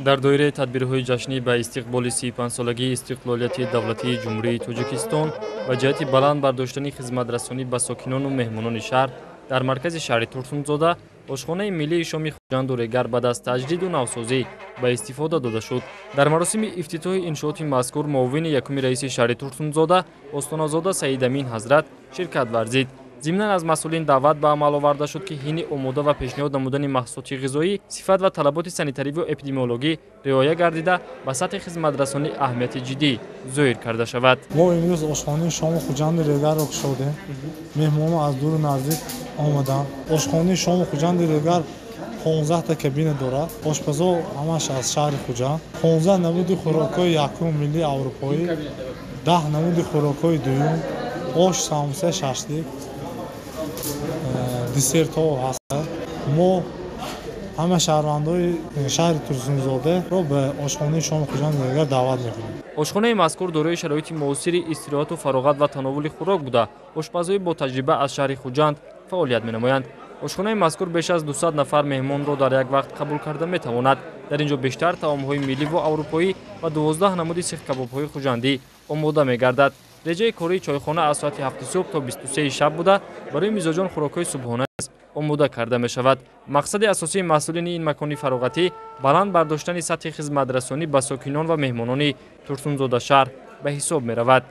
Дар доираи тадбирҳои ҷашнӣ ба истиқболи 35-солагии истиқлолияти давлатии Ҷумҳурии Тоҷикистон ва ҷиҳати баланд бардоштани хизматрасонӣ ба сокинону меҳмонони шаҳр дар маркази шаҳри Турсунзода ошхонаи миллии шоми Хуҷанду Регар баъд аз таҷдиду навсозӣ ба истифода дода шуд. Дар маросими ифтитоҳи иншооти мазкур муовини якуми раиси шаҳри Турсунзода Остоназода Саидамин ҳазрат ширкат варзид. Зимнан аз масъулин даъват ба амал оварда шуд, ки ҳини омода ва пешниҳод намудани маҳсулоти ғизоӣ сифат ва талаботи санитариву эпидемиологӣ риоя гардида, ба сатҳи хизматрасонӣ аҳамияти ҷиддӣ зоҳир карда шавад. Мо имрӯз ошхонаи шому Хуҷанди Регарро кушодем. Меҳмонон аз дуру наздик омаданд. Ошхонаи шому Хуҷанди Регар 15та кабина дорад. Ошпазо ҳамаш аз шаҳри Хуҷанд. 15 намуди хӯрокҳои якум миллии аврупоӣ, 10 намуди хӯрокҳои дуюм, ош, самбуса, шашлик, десертҳо ҳастанд. Мо ҳама шаҳрвандои шаҳри Турсунзодаро ба ошхонаи шоми Хуҷанди Регар даъват мекунем. Ошхонаи мазкур дорои шароити муосири истироҳату фароғат ва тановули хӯрок буда, ошпазҳои бо таҷриба аз шаҳри Хуҷанд фаъолият менамоянд. Ошхонаи мазкур беш аз 200 нафар меҳмонро дар як вақт қабул карда метавонад. Дар ин ҷо бештар таомҳои милливу аврупоӣ ва 12 намуди сихкабобҳои хуҷандӣ омода мегардад. Реҷаи кории чойхона аз соати 7 субҳ то 23 шаб буда, барои мизоҷон хӯрокҳои субҳона низ омода карда мешавад. Мақсади асосии масъулини ин макони фароғатӣ баланд бардоштани сатҳи хизматрасонӣ ба сокинон ва меҳмонони Турсунзода шаҳр ба ҳисоб меравад.